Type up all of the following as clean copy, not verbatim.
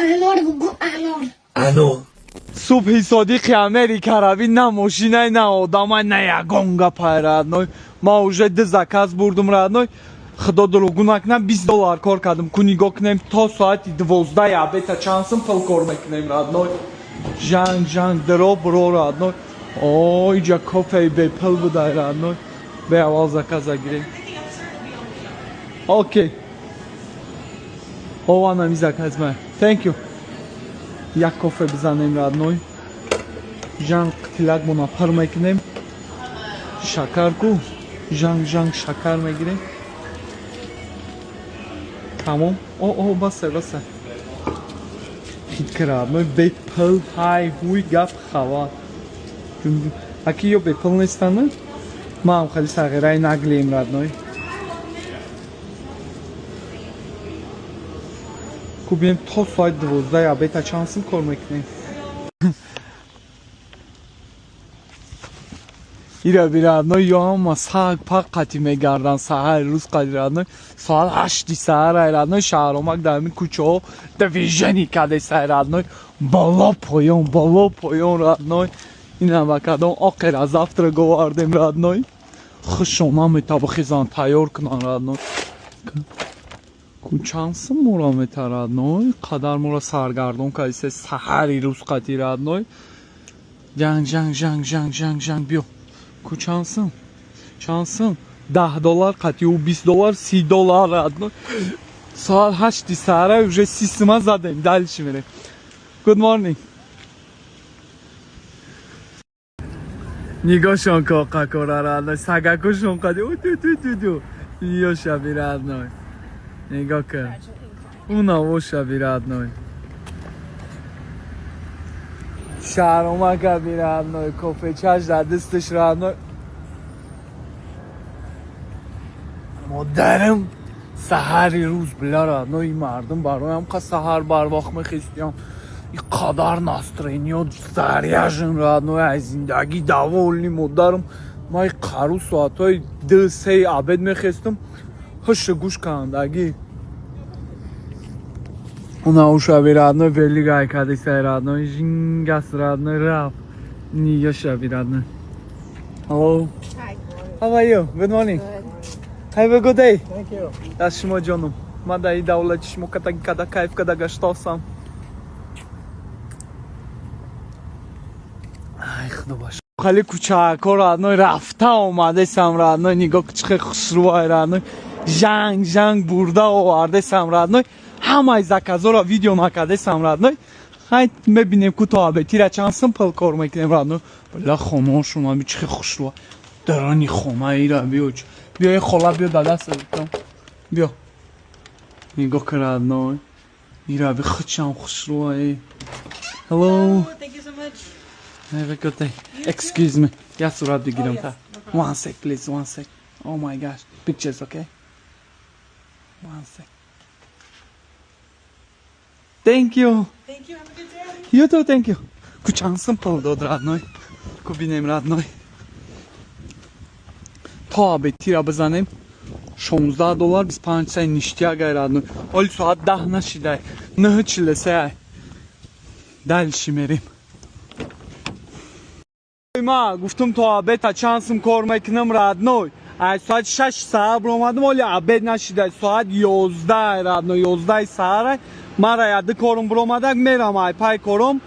Анор бугу, анор. Анор. Субҳи содиқи Америка равӣ, на мошинай, на одамай, на ягон гапай, родной. Ма уже ду заказ бурдум, родной. Худо дурӯғгӯ накунам, 20 доллар кор кардам. Ку нигоҳ кунем, то соати 12-аи обеда чанд сум пул кор мекунем, родной. Жанг жанг дро бро, родной. О, иҷа кофеи бепул будай, родной. Бе аввал заказа гирем. Окей, о, анами заказ ма. Thank you. Як кофе бизанем, родной. Жанг қитилакмона пур мекунем. Шакар ку, жанг жанг шакар мегирем. Тамом. О, о, басе, басе. Хитка, родной, бепул. Ҳай ҳуй гап хавар. Аки ё бепул нестанд. Маам хеле сағираи наглием, родной. Ку бием, то соати 12-аи обеда чанд сум кор мекунем. Ира би, родной, ё ҳама саг пак қати мегарданд саҳари рӯз қади, родной. Соат 8-и саҳарай, родной. Шаҳромак дар ҳамин кӯчаҳо движение кадесай, родной, боло поён, боло поён, родной. Инам ба кадом оқера завтрак овардем, родной. Хушона метабахезан, тайёр кунан, родной. Ку чанд сум мора мета, родной? Қадар мора саргардон кардисе саҳари рӯз қати, родной. Жанг жанг жанг жанг жанг жанг биё. Ку чанд сум, чанд сум? 10 доллар қатиу 20 доллар, 30 доллар, родной. Соат 8-и саҳара уже 30 сума задем. Дальше мерем. Good morning. Нигоҳшон коқакора, родной. Сагакошон қади ту ту ту ту. Ёша би, родной, нигоҳ кун. Уна би, родной. Шаҳромака би, родной, кофечаш дар дасташ, родной. Модарам, саҳари рӯз била, родной. И мардум бароям қа саҳар барвақт мехестиям. И қадар настроение заряжен, родной, аз зиндагӣ довольный. Модарам, ма и қару соатҳои 2-3 обед мехестам. Ҳуша гӯш кандагӣ. Уна ушаби, родной, велигай кадисай, родной. Жингас, родной, рафт. Ниёшаби, родной. Hello. Hi. How are you? Good morning. Good. Have a good day. Thank you. Аз шумо ҷоном. Ман дар ин давлати шумо катаги када кайф када гаштосам. Ай, худо баш. Хали кӯчако, родной, рафта омадесам, родной. Нигоҳ, чӣ хел хушрӯай, родной. Жанг жанг бурда овардесам, родной. Ҳамаи заказоро видео накардесам, родной. Хай, мебинем ку то обедтира чанд сум пул кор мекунем, родной. Била, хонаошон ами чӣ хел хушрӯа. Дарани хона ира биё. Биё, э хола, биё, дадаст биё. Нигоҳ кун, родной. Ира би, худшам хушрӯа. Э. Hello. Thank you so much. Have a good day. Excuse me. Я сурат бигирам Oh, yes. та. No problem. One sec, please. One sec. Oh my gosh. Pictures, okay? One sec. Thank you. Thank you. Have a good day. You too, thank you. Ку чанд сум пул дод, родной? Ку бинем, родной. То обедтира бизанем. 16 доллар 25 цент ништяк ай, родной. Оли соат 10 нашидай. 9:43 ай. Дальше мерем. Ма гуфтум, то обеда чанд сум кор мекунам, родной. Ай соати 6 саҳар омадам, оли обед нашидай. Соат 11, родной, 11 саҳар. Мара яды корум биромадак, мерам ай пай корум.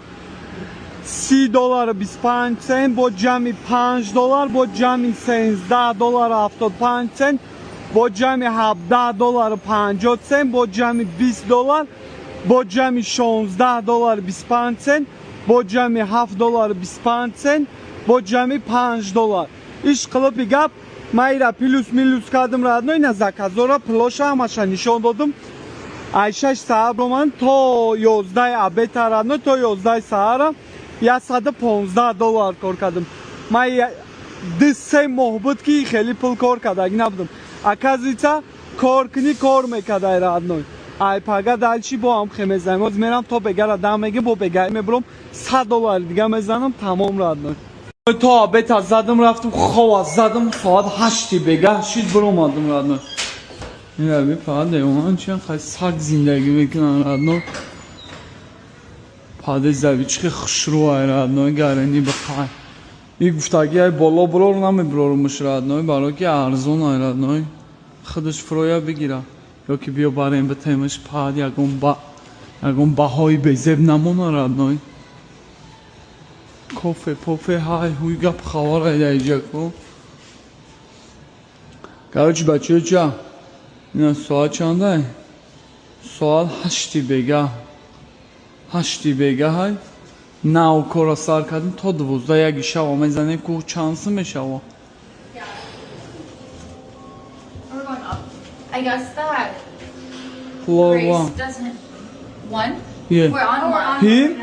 30 доллару 25 цент бо ҷамъи 5 доллар, бо ҷамъи 13 доллару 75 цент, бо ҷамъи 17 доллару 50 цент, бо ҷамъи 20 доллар, бо ҷамъи 16 доллару 25 цент, бо ҷамъи 7 доллару 25 цент, бо ҷамъи 5 доллар. Иш қилипи гап, ман ира плюс минус кардам, родной, на заказора пулоша ҳамаша нишон додум. Ай 6 саҳар омадам то 11 обеда, родной, то 11 саҳара 115 доллар кор кардам. Ман 2-3 моҳ буд, ки хеле пул кор кардагӣ набудам. Оказывается, кор кунӣ, кор мекардай, родной. Ай пага дальше бо ҳам хе мезанем. Оз мерам, то бегара дам мегим, бо бегаи мебурам, 100 доллар дига мезанам, тамом, родной. То обеда задам, рафтам, хова задам, соат 8-и бега шид, биромадам, родной. Ира би, фақат девонан чиан хай саг зиндагӣ мекунан, родной. Подъезд чихе хушрӯ, родной, гарени бақай. И гуфтаги ай боло брор намеброрумуш, родной, баро ки арзон ай, родной. Худаш фуроя бигира. Ё ки биё барем битемаш пад ягон ба ягон баҳои безеб намона, родной. Кофе, пофе, ҳай, ҳуй гап хабар ай иҷа ку. Короче, бачаё ча? Ина соат чандай? Соат 8 бега. 8 бегаҳай. Нав кора сар кардем то 12 яки шава мезанем ку чанд сум мешава. We're going up. I guess that Floor Grace one. doesn't. One? Yeah. We're on one. Here?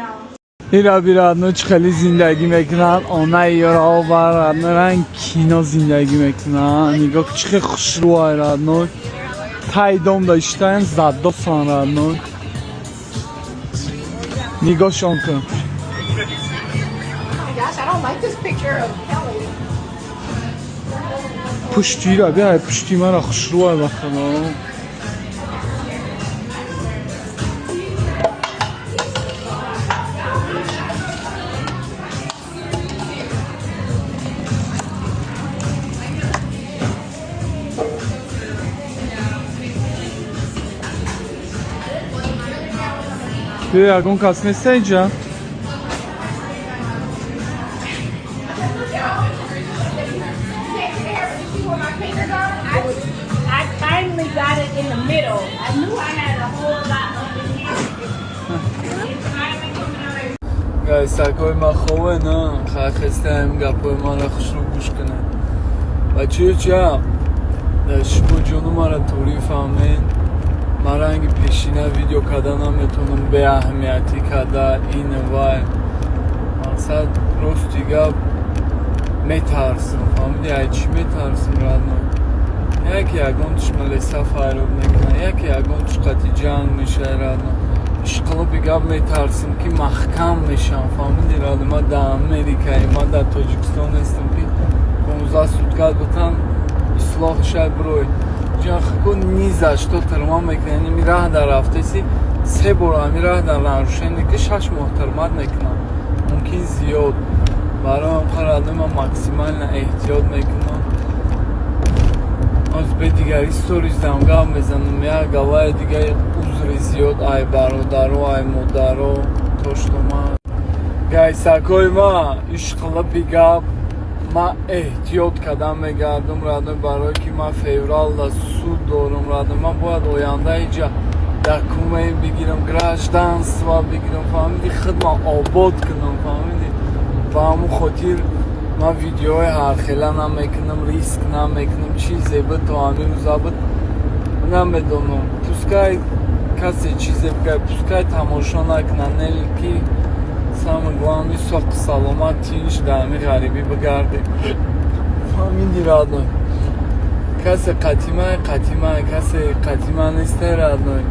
Ира бира, ну чӣ хеле зиндагӣ мекунанд, онаи ёро бар, родной, ранг кино зиндагӣ мекунанд. Нигоҳ чӣ хел хушрӯ, родной. Тай дом доштаем, задосан, родной. Нигоҳшон кун. Oh my gosh, I don't like this picture of Kelly. Пуштира биай, пушти мара хушрӯ ба худо. Биё, ягон кас неста инҷа? You see where my fingers are? I finally got it in the middle. I knew I had a whole lot up in here. It's finally coming out. Гайсакҳои ман хобе на хастаем гапҳои мара хушрӯ гӯш кунед. Бачаё ча, шумо ҷону мара турӣ фаҳмед, ман ранги пешина видео карда наметавонам, беаҳамиятӣ карда ин вай мақсад. Рости гап, метарсам, фаҳмиди? Ай чӣ метарсам, родной? Яке ягон туш милиса файроб мекунад, яке ягон туш қати ҷанг мешавад, родной. Ишқилоби гап, метарсам ки маҳкам мешавам, фаҳмиди, родной? Ман дар Америкаем, ман дар Тоҷикистон нестам, ки 15 сутка бутан ислоҳ шай бирой. Ҷанхако низа что тюрьма мекунад. Ами раҳ дар рафтеси се бор ами раҳ дар нарушение ки 6 моҳ тюрьма мекунам, мумкин зиёд. Барои ҳам родной, ман максимально эҳтиёт мекунам. Оз бе дигари сторис дам гап мезанам, як гаваи дигари узри зиёд ай бародаро, ай модаро, то что ман гайсакҳои ма ишқилипи гап, ман эҳтиёт кардам мегардам, родной, барое ки ман февралда суд дорам, родной. Ман бояд оянда иҷа документ бигирам, гражданство бигирам, фаҳмиди, худма обод кунам, фаҳмиди? Ба ҳамун хотир ман видеои ҳархела намекунам, риск намекунам. Чизе буд то ҳамин рӯза буд, намедонам. Пускай касе чизе бигӯяд, пускай тамошо накунад, не ки самое главное соқ саломат, тинч дар ҳамин ғарибӣ бигардем, фаҳмиди, родной? Касе қатима қатима, касе қатима несте, родной,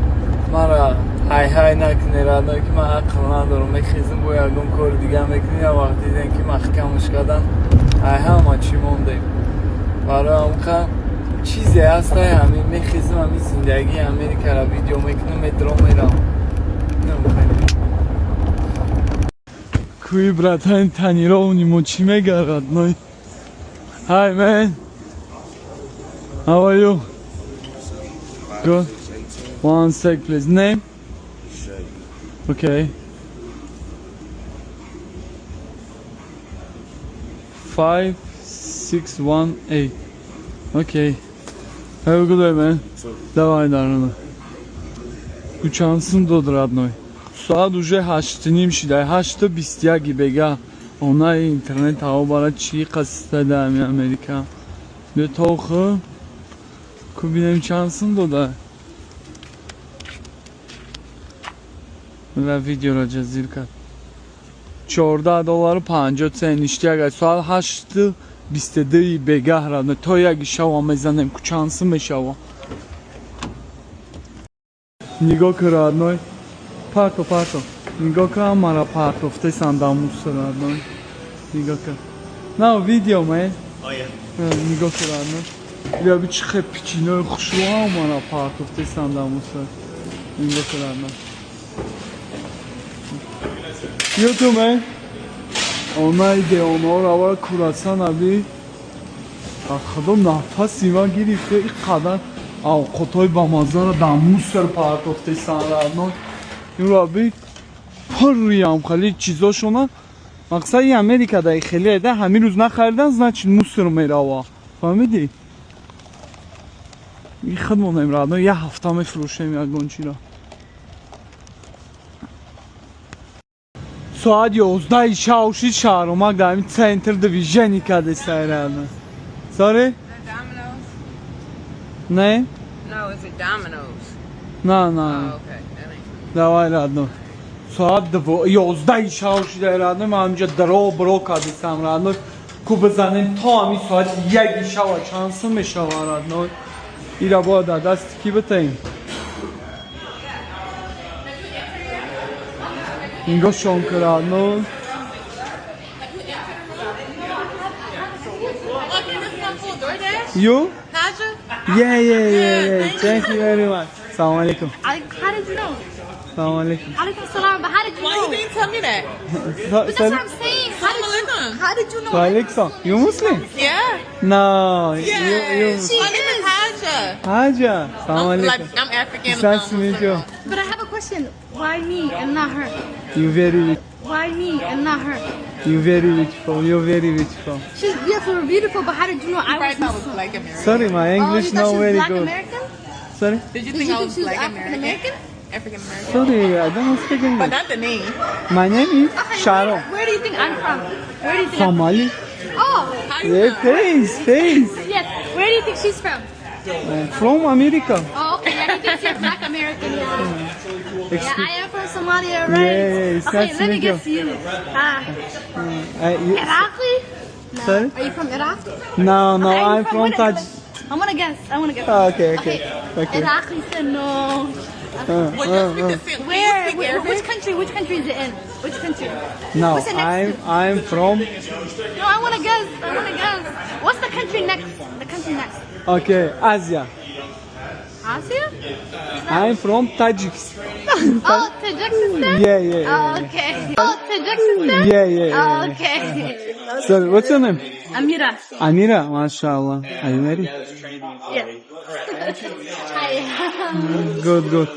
мара ҳай-ҳай накуне, родной, ки ман ақл надорам. Мехезм, бо ягон кори дига мекунӣ, я вақт дидем ки маҳкамаш кардан, ай ҳама чӣ мондем. Барои ҳамқа чизе ҳастай, ҳамин мехезм, ҳамин зиндагии Америкаро видео мекунам, метро мерам. Куи братан тонированный мо чӣ мега, родной? Hi man, how are you? Good. One sec, please. Name? Okay. 5618. Okay. Have a good day, man. Давай, дарона. Кучансым дод, родной. Соат уже 8:30 шида. 8:21 бега. Онаи интернет ҳаво бара чӣ қасиста дар ами Америка. Бе тохы. Ку бинем чанд сум дода. Ва видеоро ҷазир кард. 14 доллару 50 цент ништяк. Соат 8:22 бегаҳ, родной. То як шава мезанем ку чанд сум мешава. Нигоҳ кун, родной. Парто, парто. Нигоҳ кун, ҳамара партофтесан дар мусор, родной. Нигоҳ кун. Now video, man. Oh yeah. Нигоҳ кун, родной. Бия би чӣ хел пичинои хушрӯ ҳамара партофтесан дар мусор. Нигоҳ кун, родной. You too, man. Онаи деонаро аввал курасан аби. Худо, нафаси ман гирифта, ин қадар авқотҳои бамаззаро дар мусор партофтесан, родной. Инро аби, пурриам хеле чизошона. Мақсад, и Америка да хеле да ҳамин рӯз нахаридан, значит, мусор мерава. Фаҳмидӣ? И худмонем, родной, як ҳафта мефурӯшем ягон чиро. Соат 11 шав шид, шаҳромак дар ҳамин центр движение кардесай, родной. Sorry? Domino's? Не? No, is it Domino's? На, на. Oh, okay. That ain't. Давай, родной. Соат 11 шав шида, родной, ман ҳаминҷа дро бро кардесам, родной. Ку бизанем то ҳамин соати 1 шава, чанд сум мешава, родной? Ира бояд дар дасти кӣ битаем? Нигоҳшон ки, родной. Okay, this is my full DoorDash. You? Haja? Yeah. Thank you very much. Салом алейкум. How did you know? Салом алейкум. Alaikum salam. But how did you Why know? you didn't tell me that? But that's what I'm saying. How did you know? Alaikum. You Muslim? Yeah. No. You, you She My name is is. Haja. Haja. Салом I'm, алейкум. like, I'm African. It's nice to meet you. But I have a question. Why me and not her? You very Why me and not her? You very beautiful. You very beautiful. She's beautiful, beautiful. But how did you know I Probably was thought I was Muslim? Black American. Sorry, my Oh, English you thought not she was very Black good. American? Sorry? Did you Did think you I think was she was Black African American? American? African American. Sorry, I don't speak But English. not the name. My name is Okay, Sharon. Where do you think I'm from? Where do you think? Somali? I'm Oh, How you Yeah, know? face, face. yes. Where do you think she's from? From America. Oh, okay. Yeah, he thinks you're Black American. Yeah. Yeah, Excuse I am from Somalia, right? Yeah, it's Okay, nice to let me meet you. guess you. You, Iraqi? No. Sorry? Are you from Iraq? No, Okay, are you I'm from what- Taj. I want to guess. I want to guess. Oh, okay. Iraqi said no. Well, you speak the same. Where? You speak Arabic? Which country? Which country is it in? Which country? No, What's it next I'm to? I'm from No, I want to guess. I want to guess. What's the country next? The country next. Okay, Asia. Asia? I'm from Tajikistan. Oh, Tajikistan? Yeah. Oh, okay. Oh, Tajikistan? Yeah. Oh, yeah. okay. Sorry, what's your name? Amira. Amira, mashallah. Are you married? Yeah. Hi. Good, good.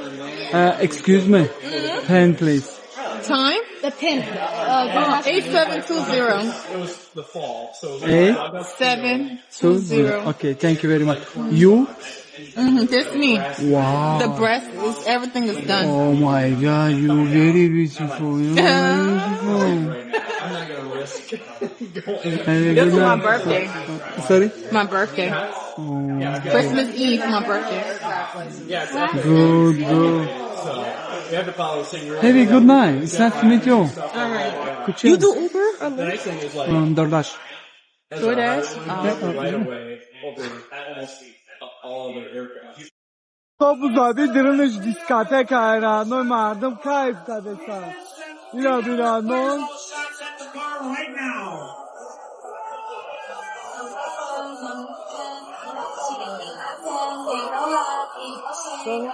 Excuse me. Pen, please. Time? The pin. 8720. 8 7 2 2 0. 0. Okay, thank you very much. You? Mm-hmm, that's me. Wow. The breast is everything is done. Oh my God, you're very beautiful. You're very beautiful. Have a This good was my night. birthday. Sorry? My birthday. Oh, Christmas Eve, my birthday. Good, good. Have a good night. It's nice to meet you. All right. Good You chance. do Uber or Lyft? DoorDash. DoorDash? Абу-Даби дирунаш дискотека, родной, мардум кайф кардесан. Ира би, родной.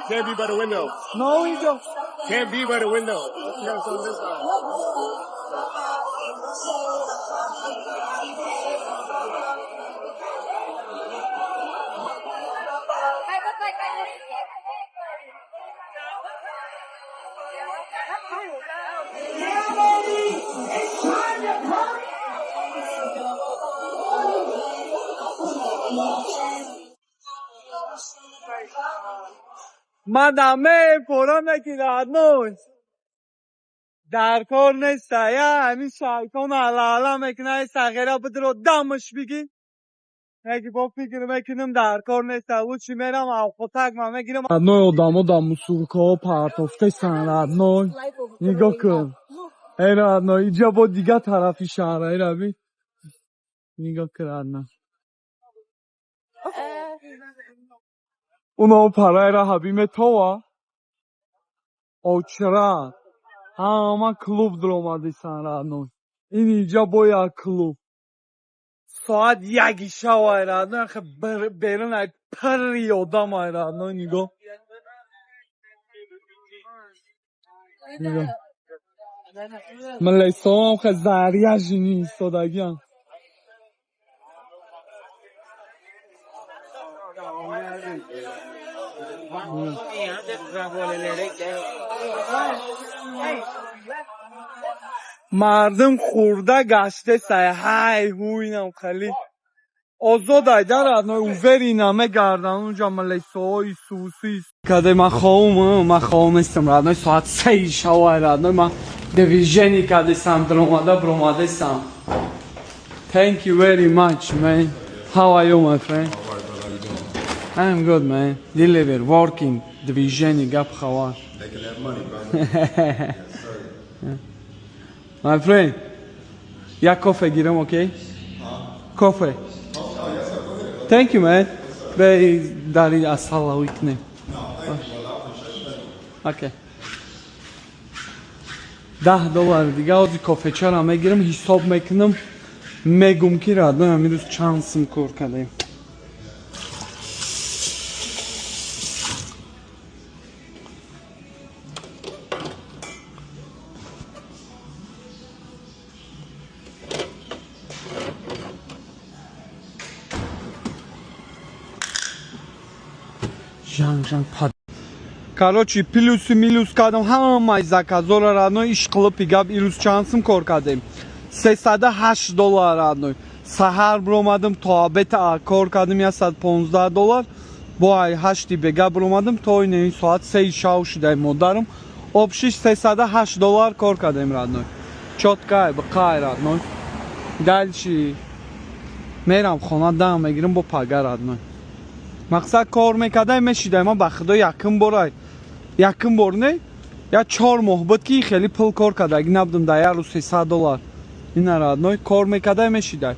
Can't be by the window. No window. Can't be by the window. You gotta sit on this side. Мадаме форам яки, родной. Дар кор неста, я ҳамин шайтон алала мекуна, сағира бидро дамаш бигӣ. Яки бо фикр мекунам, дар кор неста, лучше мерам авқотак ма мегирам. Родной, одамо дар мусоркаҳо партофтесан, родной. Нигоҳ кун. Эй, родной, иҷа бо дигар тарафи шаҳра, ира би. Нигоҳ кун, родной. Уно парайра ҳаби метова. Очра. Ҳама клуб дуромадисан, родной. Ин иҷа бо як клуб. Соат 1 шава, родной, берун ай пирри одам ай, родной, нигоҳ. Нигоҳ. Милесоам хе заряженный истодагиам. Мардум хӯрда гаштесай, ҳай ҳуйнам хеле озод айдар, родной, уверенно мегардан унҷа милесои суси каде. Ман хоҳум, ман хоҳум нестам, родной. Соат 3 шавай, родной, ман движение кадесам, дромада бромадесам. Thank you very much, man. How are you, my friend? I'm good, man. Deliver, working, движение, гап хавар. Making that money, brother. Yes, sir. My friend, як кофе гирам, окей? Кофе. Thank you, man. Бе дари асала уикне. Окей. 10 доллар дига ҳозир кофечара мегирам, ҳисоб мекунам, мегум ки, родной, ҳамин рӯз чанд сум кор кардем. Жанг жанг пад. Короче, плюсу минус кардам ҳамаи заказора, родной, ишқилиб гап, ирӯз чанд сум кор кардем? 308 доллар, родной. Саҳар биромадам, то обед кор кардам, 115 доллар. Бо ай 8-и бега биромадам, то ин соат 3-и шав шудай, модарам. Общий 308 доллар кор кардем, родной. Чётко, бақай, родной. Дальше мерам хона, дам мегирам, бо пага, родной. Мақсад, кор мекардай, мешидай. Ман ба худо якум борай, якум бор не, я 4 моҳ буд ки хеле пул кор кардаги набудам, дар як рӯз 300 доллар. Ина, родной, кор мекардай, мешидай.